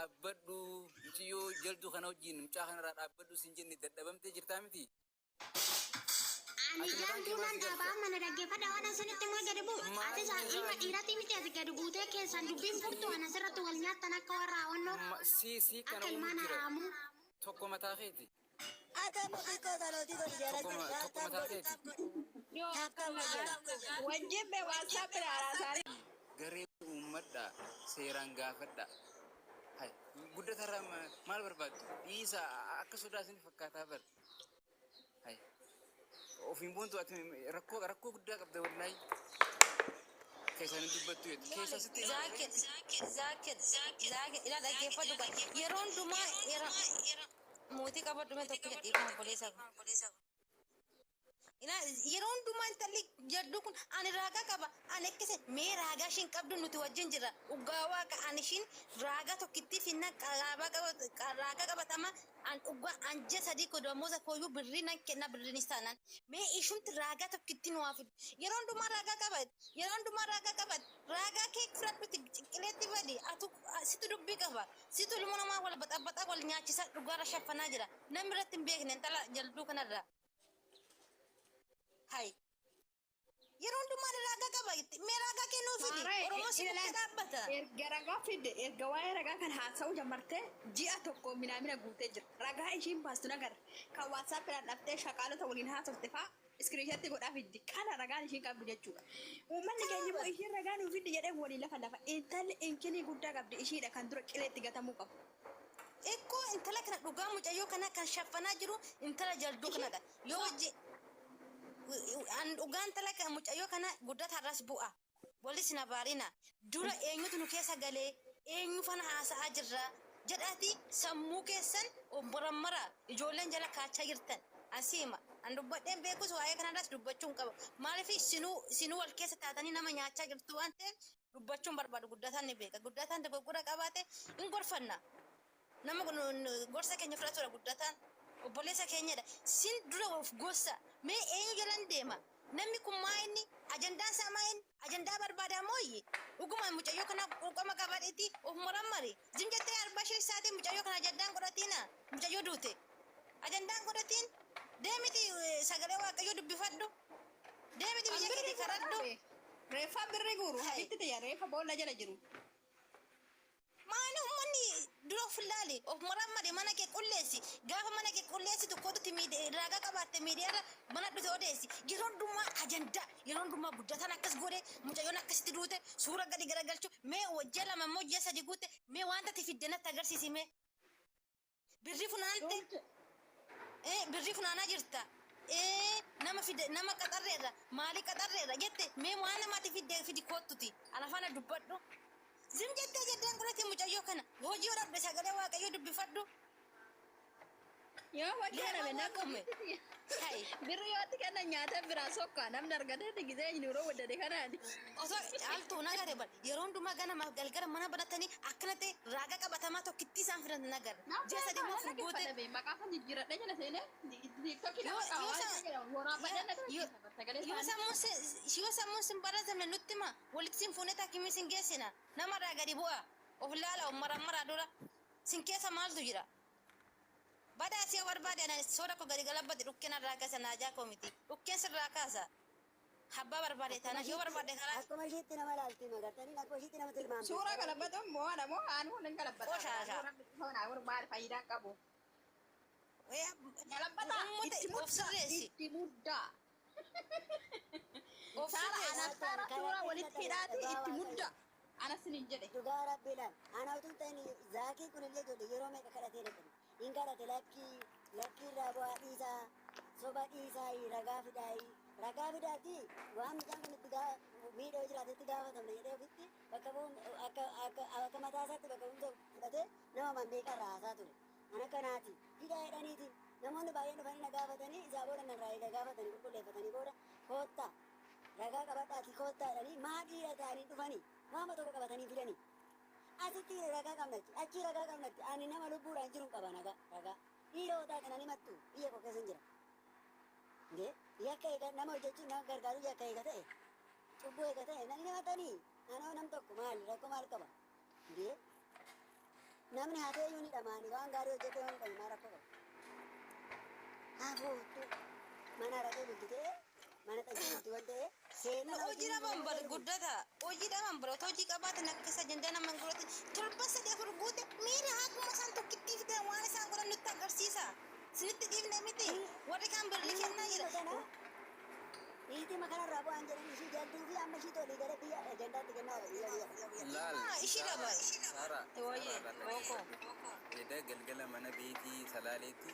Dhaabbadhu, mucayyoo jalduu kana wajjin mucaa kanarraa dhaabbadhu sin jenne, dadhabamtee jirtaa miti? Ani Ati mataan kee jaaltuu maal nan si dhaabaa galcha? mana dhaggeeffadha, waan asinitti immoo gadi bu'u. Maal Ati isaa ilma irraati? dhiiratii miti, ati gadi buutee keessan dubbiin furtu ana asirratti wal nyaattan akka warra hawannoo Si kana akka uumu ilmaan jira. haraamuu. Tokko mataa keeti. Ata xiqqoo sanooti godhi Tokko jaalatti. tokko Tap tap mataa godhi. keeti. Tap tap godhi. Wajjin be WhatsApp ilaalaa isaanii. Garee uummadhaa, seeraan gaafadhaa. Hai, guddatarraa maal barbaaddu? Dhiisa, akka sodaa isin fakkaataa bar. Hai. Ofiin boontu ati, rakkoo rakkoo guddaa qabda wallaahi. Keessaan hin dubbattu jettu. Keessaa sitti himaa. Zaakir, Zaakir, Zaakir, ilaa dhaggeeffadhu gaa. Yeroo hundumaa yeroo mootii qabadhu mee tokkicha dhiifama obboleessa koo. Ilaa, yeroo hundumaa intalli jaddu kun ani raagaa qaba, ani akkase. Mee raagaa ishiin qabdu nuti wajjin jirra. Dhugaa Waaqa, ani ishiin raagaa tokkittii finna qaraabaa qaba, raagaa qabatama. An dhugaa an ji'a 3 koo damooza kooyyuu birrii nan kenna, birriinis taanaan. Mee ishumti raagaa tokkittii nu haa fidu. Yeroo hundumaa raagaa qaba, yeroo hundumaa raagaa qaba. Raagaa kee fudhadhuti ciqileetti badi. Atu situ dubbii qaba, situ ilmoo namaa wal baxabaxaa wal nyaachisaa dhugaarra shaffanaa jira. Namni irratti hin beekne intala jalduu kanarraa. Hay. Yeroo hundumaa ani raagaa qaba. Mee raagaa kee nuu fidi. Maaree Oromoo si bukkee dhaabbata. Erga ragaa fidde, erga waa'ee ragaa kan haasa'uu jammartee ji'a 1 minaamina guutee jira. Ragaa ishiin baastu nagarra. Kan WhatsAppiidhaan dhaftee shaqaalota waliin haasofte fa'aa screenshot godhaa fiddi. Kana ragaan ishiin qabdu jechuudha. Uummanni keenya immoo ishiin ragaa nuu fiddi jedhee waliin lafa lafa. Intalli inkinii guddaa qabdi, ishiidha kan dura qileetti gatamuu qabu. Xiqqoo intala kana, dhugaa mucayyoo kana kan shaffanaa jiru intala jalduu kanadha. Yoo wajji an dhugaa intala kana, mucayyoo kana guddataarraas bu'a. Walis na baarina. Dura eenyutu nu keessa galee, eenyu fana haasa'aa jirra jedhaati sammuu keessan obborammara ijoolleen jala kaachaa jirtan. Asiima an dubbadheen beekus waa'ee kanarraas dubbachuu hin qaba. Maaliif isinuu isinuu wal keessa taatanii nama nyaachaa jirtu waan ta'eef dubbachuun barbaadu. Guddataan ni beeka. Guddataan dogoggora qabaate hin gorfanna. Nama gorsa keenya fudhatudha guddataan. Obboleessa keenyadha. Sin dura of gorsa. Mee eenyu jalan deema? Namni kun maa inni? Ajandaan isaa maa inni? Ajandaa barbaadaa mooyyi? Dhuguma mucayyoo kana quuqama qabaadheeti of marammari. Zim jettee arbaa shirissaatiin mucayyoo kana ajandaan godhatiina. Mucayyoo duute. Ajandaan godhatiin deemiti sagalee Waaqayyoo dubbifadhu. Deemiti Kan biyya birrii keetii guuru kadhadhu. dhaabe. Reeffa birrii guuru. Hai. Habitti tiyya reeffa boolla jala jiru. Maani ummanni dura of ilaali, of marammari, mana kee qulleessi. Gaafa mana kee qulleessitu kootutti raagaa qabaatte miidiyaarra mana dhute odeessi. Yeroo hundumaa ajandaa, yeroo hundumaa guddataan akkas godhe, mucayyoon akkasitti duute, suura gadi garagalchu. Mee ji'a 2 immoo ji'a 3 guute, mee wanta ati fidde natti agarsiisi mee. Birrii funaante, birrii funaanaa jirta. Nama fide, nama qaxarreerra, maalii qaxarreerra jette, mee waan namaati fidde fidi koottuti. Ana faana dubbadhu. Zim jettee jeddeen godhate mucayyoo kana. Hojii yoo dhabde sagalee Waaqayyoo dubbifadhu. Yoo hojii Leebaa dhabe namni waaqame. Hai. Birrii yoo itti kennan nyaatee biraa sokka, namni argatee gisee yeroo waddade kanaati. Osoo caaltuu nagare bar, yeroo hundumaa ganamaaf galgala mana banatanii akkana ta'e raaga qabatamaa tokkittii isaan fidan nagarra. Ji'a 3 immoo furguute. Dhaggeeffadha, maqaa kan jijjiiradhee jala seenee TikTokii Yoo nama qaba yoo waan sa isaan jedhamu waraabadhee na yoo dhaggeeffata sagalee yoo isaanii. sammuun si yoo sammuun sin baratame nutti hima, walitti sin fuunee takimii sin geessina. Namarraa gadi bu'a, of laala, of marammaraa dura sin keessa maaltu jira. Badaa si yoo barbaade ana soora koo gadi galabbadhe, dhukkee narraa kaasa, naajaa koo miti. Dhukkeen sirraa kaasa. Abbaa barbaade Akkuma taanaan yoo ishiitti barbaade karaa akkuma ishiitti nama laalti magartanii, akkuma ishiitti nama tilmaamti. Suuraa galabbatuun mo'aadha moo aanuu nan galabbata. Qoshaasha. Rabbi toona maal faayidaan qabu. Galabbataa Uummata itti of muddaa sirreessi. itti muddaa. Of Saara sirreessi. anaaf Saara suuraa walitti hidhaati itti muddaa. Anas sinin jedhe. Dhugaa Rabbi laal. Ana utuu hin ta'in Zaakii kun illee ijoollee yeroo meeqa kadhatee dadhabe. Hin kadhate, lakkii lakkii irraa bu'aa dhiisaa, soba dhiisaa, ragaa fidaayi. Ragaa fidaati waan mucaan kun itti miidha yoo jiraate itti gaafatamna jedhee ofitti bakka bu'uun akka mataa isaatti bakka bu'umsa fudhatee nama meeqa irraa haasaa ture. An akka naati fidaa jedhaniiti namoonni baay'een dhufanii na gaafatanii, isaa booda narraa eega gaafatanii qulqulleeffatanii booda koottaa ragaa qabadhaati koottaa jedhanii, maa dhiira ta'anii dhufanii waama tokko qabatanii fidanii asitti ragaa qabnatti, achii ragaa qabnatti. Ani nama lubbuudhaan jiru hin qaba nagaa ragaa. Dhiira yoo taate nan himattu, biyya koo keessa hin jira. Indee yakka eega nama hojjechuun nama gargaaruu yakka eega ta'e, cubbuu eega ta'e nan himatanii, anoo nam tokko maali rakkoo maal qaba? Indee Namni hatee iyyuu ni dhamaani waan gaarii hojjetee waan dhame maal rakkoo qaba? Hafuutu mana araqee bulti ta'ee mana xajjii bulti waan ta'ee seenaa Hojii dhaban bar guddata. Hojii dhaban bar otoo hojii qabaatan akka isa ajandaa nama hin godhatin. Torba sadii afur guute miira haakuma isaan tokkittii fidan waan isaan godhan nutti agarsiisa. Sinitti dhiifne miti. Warri kaan birrii kennaa jira. Niitima kanarraa bu'aan jedhan ishii jalduu fi amma ishii tolii gara biyya ajandaatti kennaa biyya biyya. Laal, Ah, ishii Saara, dhaba. Saara, Wayyee, Saara, ooko. Eda galgala mana beetii Salaaleetti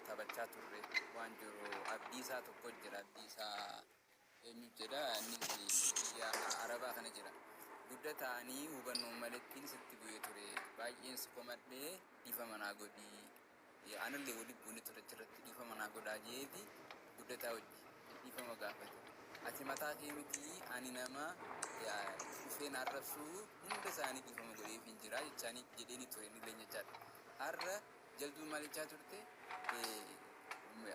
taphachaa turre waan jiru Abdiisaa tokko jira. Abdiisaa eenyu jedha, innis biyya Arabaa kana jira. Gudda ta'anii hubannoon malettiin sitti bu'ee ture. Baay'een si komadhee, dhiifama naa godhii. Anallee waliin buune ture achirratti, dhiifama naa godhaa jeeti guddataa hojii dhiifama gaafate. Ati mataa kee miti, ani nama dhufeen arrabsuu hunda isaanii dhiifama godheef hin jira jechaanii jedheeni ture inni jechaadha. Har'a jalduun maal jechaa turte?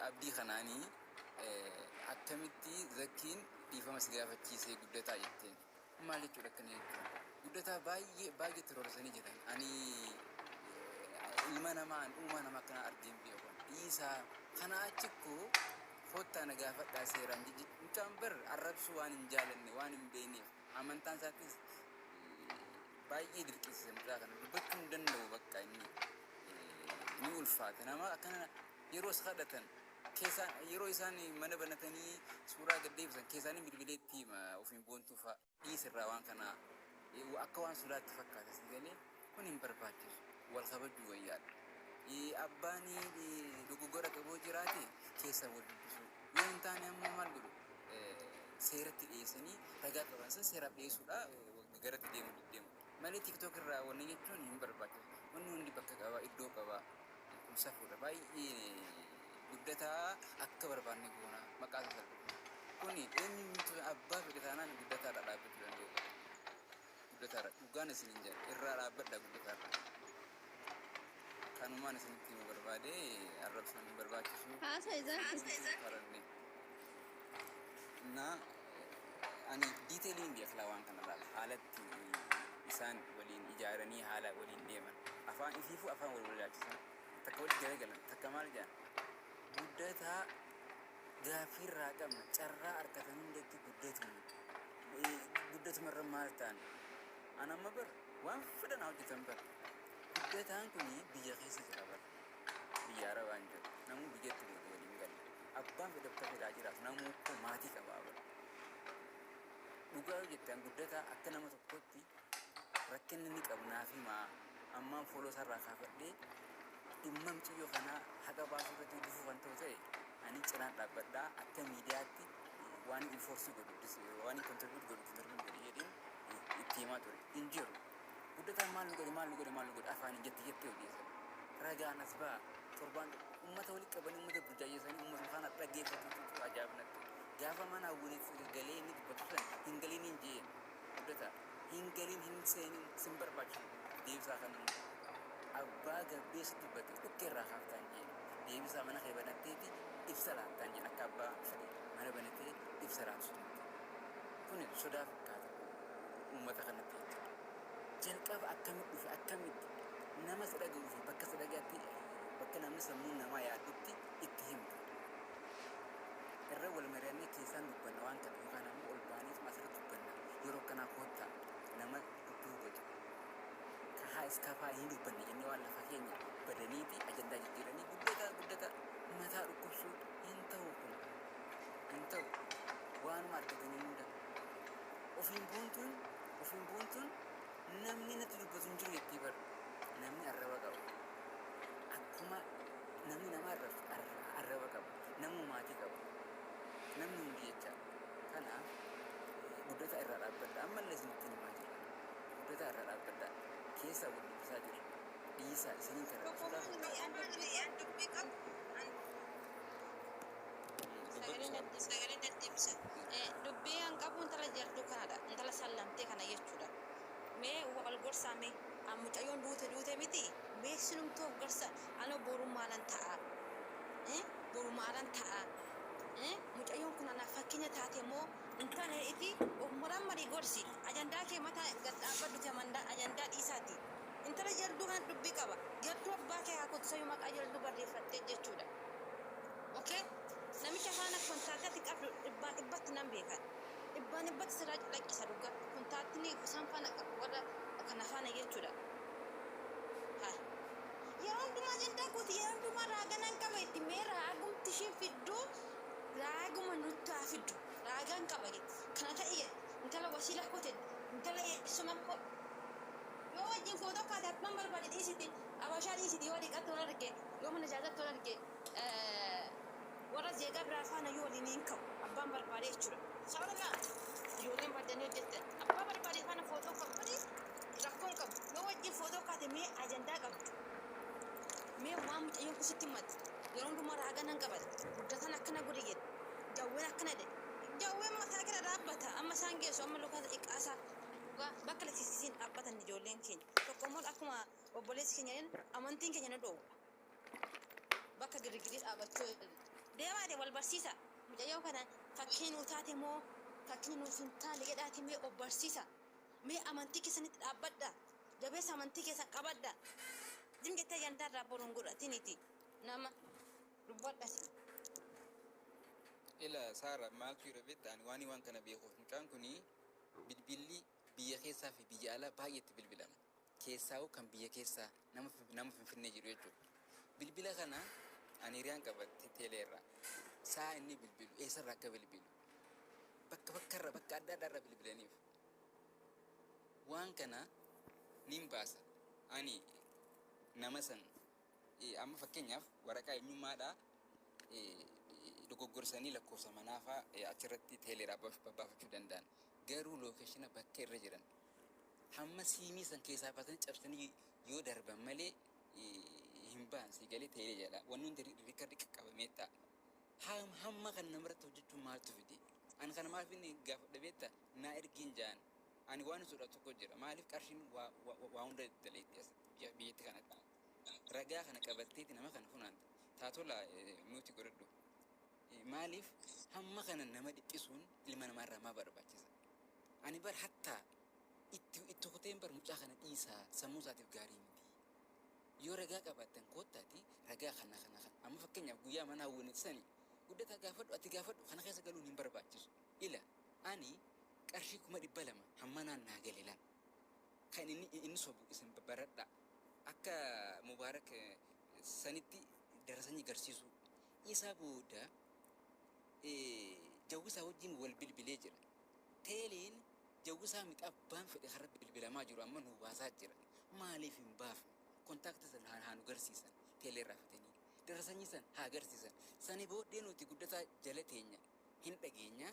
Abdii kanaanii akkamitti zakkiin dhiifama si gaafachiisee guddataa jetteen. Maal jechuudha akkana jechuun? Guddataa baay'ee baay'ee terrorisanii jiran. Ani ilma namaa uumaa nama akkana argeen beeku. Dhiisaa kana achikkoo kottaa na gaafadhaa seeraan. Mucaan bar arrabsuu waan hin jaalanne waan hin beekneef amantaan isaattis baay'ee dirqisiise. Mucaa kana dubbachuu hin danda'u, bakka inni ni ulfaata. Nama akkana yeroo isa kadhatan keessaan, yeroo isaan mana banatanii suuraa gad deebisan keessaan bilbileetti hima ofiin boontuu fa'a dhiisirraa waan kana akka waan sodaatti fakkaata. Si galee, kun hin barbaachisu, wal kabajuu wayyaadha. Abbaan dogoggora qaboo jiraate keessa wal dubbisuu, yoo hin taane ammoo maal godhu, seeratti dhiyeessanii ragaa qaban san seeraaf dhiyeessuudha. Garatti deemu deemu malee TikTok irraa wanni jechuun hin barbaachisu. Wanni hundi bakka qaba, iddoo qaba. Kun safuudha. Baay'ee guddataa akka barbaanne goona maqaa isaa salphatu. Kuni eenyumtu abbaa fedhe taanaan guddataadha dhaabbachuu danda'u qaba. Guddataadha dhugaan isin hin jedha, irraa dhaabbadha guddataadha. Kanumaan isinitti himuu barbaade, arrabsuun hin barbaachisu. Haasa isaa. Faranne. Na ani detailiin beeklaa waan kana laala. Haalatti isaan waliin ijaaranii haala waliin deeman. Afaan ifiifuu afaan wal wallaalchisan. Takka walitti garagalan, takka maal jedhan. Guddataa gaaffiirraa qabna, carraa argatan hundatti guddatu. Guddatumarra maal ta'an? Ana amma bar waan fedhan haa hojjetan bar. Guddataan kun biyya keessa jira bar. Biyya Arabaa hin jiru. Namuu biyyatti booda waliin galla. Abbaan fedhe bakka fedhaa jiraatu namuu koo maatii qabaa bar. Dhugaa yoo jettan guddataa akka nama tokkotti rakkinni inni qabu naaf himaa, ammaan follow isaarraa kaafadhee dhimma mucayyoo kanaa haqa baasuu irratti gufuu kan ta'u ta'e ani cinaan dhaabbadhaa, akka miidiyaatti waan enforce godhu, waan contribute godhu contribute godhu jedheen itti himaa ture. Hin jiru. Guddataan maal nu godhe, maal nu godhe, maal nu godhe afaaniin jette jettee odeessan. Ragaan as ba'a. Torbaan ummata walitti qabanii ummata burjaajesanii ummata kana dhaggeeffatutu ajaa'ibnatti. Gaafa mana waliif galee inni dubbatu san hin galiin hin jeen guddataa. Hin galiin, hin seenin, sin barbaachisu deebisaa kan abbaa gabbeessi dubbate dhukkee irraa kaaftaan jeen. Deebisaa mana kee banatteeti ibsa laattaan jeen, akka abbaa fedhe mana banatee ibsa laatu sunitti. Kun sodaa fakkaata uummata kanatti jechuudha. Jalqaba akkamitti dhufe, akkamitti nama si dhaga'uu fi bakka si dhagaatti, bakka namni sammuun namaa yaaddutti itti himta. Irra wal mari'annee keessaan dubbanna waan kana, yookaan ammoo ol ba'anii asirratti dubbanna, yeroo akkanaa koottaa nama dubbii hubatu kahaa iskafaa hin dubbanne jennee waan lafa keenya badaniiti ajandaa jijjiiranii guddataa guddataa mataa dhukkubsuu hin ta'u, kun hin ta'u. Waanuma argatanii hunda ofiin boontuun, ofiin boontuun namni natti dubbatu hin jiru jettee bar. Namni arraba qaba, akkuma namni nama arrabsu arraba qaba, namuu maatii qaba, namni hundi jecha. Kanaaf guddataa irraa dhaabbadha. Ammallee isinitti himaa jira, guddataa irraa dhaabbadha. Keessaa wal dubbisaa jira, dhiisaa isiniin kana sodaa Dubbii qabu. Sagalee deddeebisa. Dubbii an qabu intala jalduu kanadha. Intala sallamtee kana jechuudha. Mee wal gorsaa, mee mucayyoon duute duute miti. Mee sinumtuu of gorsa. Ana boru maalan ta'a? Boru maalan ta'a? Mucayyoon kun anaaf fakkeenya taate moo hin taane iti of marammarii gorsi. Ajandaa kee mataa gad dhaabbadhuti ajandaa dhiisaati. Intala jalduu kana qabdu sayyuu maqaa jalduu barreeffattee jechuudha. Okay? Namicha faana kontaaktii qabdu dhibbaan dhibbatti nan beekan. Dhibbaan dhibbatti sirraa calaqqisa dhugaa. Kontaaktiin isaan faana qabu warra kana faana jechuudha. Haa. Yeroo hundumaa ajandaa kooti, yeroo hundumaa raaga nan qaba itti. Mee raagumti isheen fidduu raaguma nutti haa fiddu. Raagaan qaba jetti. Kana ta'e jedhe. Intala wasiila koo jedhe. Intala eessuma koo. Yoo wajjin footoo kaate abbaan barbaade dhiisiti. Abashaa dhiisiti, yoo dhiqatte wal arge, yoo mana jaallatti wal arge, warra zeegaa biraa faana yoo waliin hin ka'u abbaan barbaade jechuudha. Sababa ijoolleen baddanii hojjettan abbaa barbaade faana footoo ka'u kuni rakkoon qabu. Yoo wajjin footoo kaate mee ajandaa qabdu. Mee waan mucayyoon kun sitti himate, yeroo hundumaa raaga nan qabata. Guddatan akkana godhe jedhe. Jawween akkana jedhe. Jawween mataa kira dhaabbata. Amma isaan geessu amma luka iqaasaa dhugaa bakka lakkisiisiin dhaabbatan ijoolleen keenya. Tokko immoo akkuma obboleessi keenya jedhan amantiin keenya nu dhoowwa. Bakka girgirii dhaabachuu deemaa de wal barsiisa. Mucayyoo kana fakkii nuu taate moo fakkii nuuf hin taane jedhaati mee of barsiisa. Mee amantii keessanitti dhaabbadha. Jabeessa amantii keessan qabadha. Zim jettee ajandaa irraa boruun godhatiniti. Nama dubbadhasi. Ila Saara, maaltu jira beektaa? Ani waan kana beekuuf mucaan kuni bilbilli biyya keessaa fi biyya alaa baay'eetti bilbilama. Keessaa'u kan biyya keessaa nama Finfinnee jiru jechuudha. Bilbila kana ani hiriyaan qabatte teeleerraa. Saa inni bilbilu, eessarraa akka bilbilu, bakka bakkarra, bakka adda addaarraa bilbilaniif. Waan kana nin baasa. Ani nama san amma fakkeenyaaf waraqaa eenyummaadhaa dogoggorsanii lakkoofsa manaafaa achirratti teeleedhaa baafachuu danda'an. Garuu location bakka irra jiran hamma siimii san keessaa baasanii cabsanii yoo darban malee hin ba'an, si galee, teelee jedha. Wanni hundi record qaqqabamee ta'a. Hamma kan namarratti hojjechuun maaltu fide? Ani kana maaliif inni gaafadha beektaa? Naa ergiin ja'an. Ani waan sodaatu tokko jira. Maaliif qarshiin waa hunda daleetti as biyyatti kanatti. Ragaa kana qabatteeti nama kana funaanta. Taatola nuti godhadhu. Maaliif hamma kana nama dhiphisuun ilma namaarraa maa barbaachisa? Ani bar hattaa itti kuteen bar mucaa kana dhiisaa, sammuu isaatiif gaarii miti. Yoo ragaa qabaattan koottaati ragaa kana kana kana. Amma fakkeenyaaf guyyaa mana hawwanii sani guddataa gaafadhu, ati gaafadhu, kana keessa galuun hin barbaachisu. Ila ani qarshii 200,000 hammanaan naa gale laal. Kan inni sobu isin baradhaa. Akka Mubaarak sanitti darasanii garsiisu. Isaa booda jawwisaa wajjin wal bilbilee jira. Teeleen jawwisaa mixaa abbaan fedhe karra bilbilamaa jiru amma nu baasaa jira. Maaliif hin baafne? Kontaaktii san haa nu garsiisan. Teelee irraa fitanii. Darasanii san haa garsiisan. Sani booddee nuti guddataa jala teenya hin dhageenya,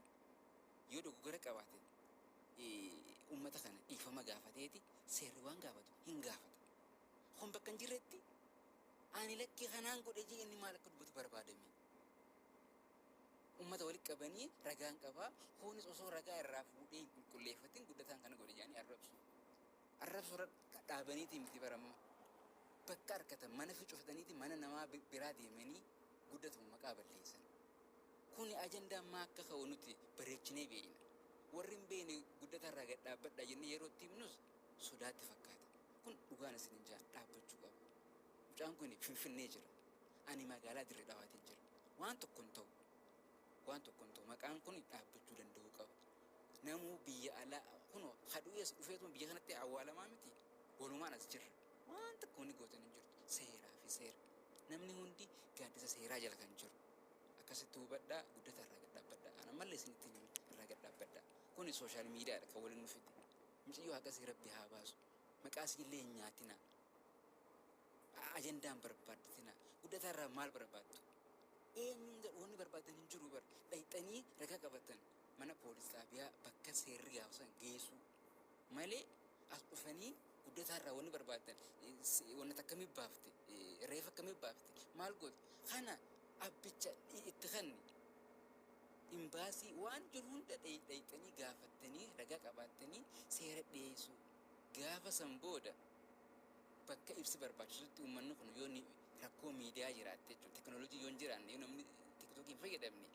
yoo dogoggora qabaate uummata kana dhiifama gaafateeti seerri waan gaafatu hin gaafata. Kun bakka hin jirretti ani lakkii kanaan godhe jee inni maal akka dubbatu barbaadame. Uummata walitti qabanii ragaan qabaa, kunis osoo ragaa irraa fuudhee hin qulqulleeffatin guddataan kana godhe jedhanii arrabsu. Arrabsu irra dhaabaniiti miti baramma. Bakka argatan mana fi cufataniiti mana namaa biraa deemanii guddatamu maqaa balleessan. Kuni ajandaa maa akka ka'u nuti bareechinee beekna. Warri hin beekne guddatarraa gad dhaabbadhaa jennee yeroo itti himnus sodaatti fakkaata. Kun dhugaan isin hin jaan dhaabbachuu qaba. Mucaan kun Finfinnee jira. Ani magaalaa Dirree Dhawaatiin jira. Waan tokko hin ta'u. Waan tokko hin ta'u. Maqaan kun dhaabbachuu danda'uu qaba. Namuu biyya alaa kun hadu'ees dhufeetuma biyya kanatti awwaalamaa miti. Walumaan as jirra. Waan tokko wanni gootan hin jirtu. Seeraa fi seera. Namni hundi gaaddisa seeraa jala kan jiru. Akkasitti hubadhaa, guddata irraa gad dhaabbadhaa. Ana mallee isinitti hima, irraa gad dhaabbadhaa. Kuni social mediadha kan waliin nu fide. Mucayyoo akkasii rabbi haa baasu. Maqaa isiillee hin nyaatinaa. Ajandaan barbaaddatinaa. Guddataa irraa maal barbaaddu? Eenyuun wanni barbaadan hin jiru bar. Dhayxanii ragaa qabatan mana poolis xaabiyaa bakka seerri gaafa geessu malee as dhufanii guddataa irraa wanni barbaadan wanna akkamii baafte, reefa akkamii baafte, maal goote, kana abbicha itti kanni imbaasii waan jiru hunda dhayxanii gaafattanii ragaa qabaattanii seera dhiyeessu. Gaafa san booda bakka ibsi barbaachisutti uummanni kun yoo rakkoo miidiyaa jiraatte jechuudha, teknooloojii yoo hin jiraanne, yoo namni TikTokii hin fayyadamne,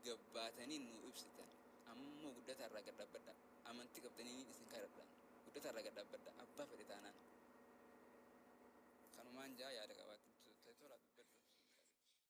gabbaatanii nu ibsitan. Ammoo guddataa irraa gad dhaabbadha. Amantii qabdanii isin kadhadhaan guddataa irraa gad dhaabbadha, abbaa fedhe taanaan. Kanumaan jaa yaada.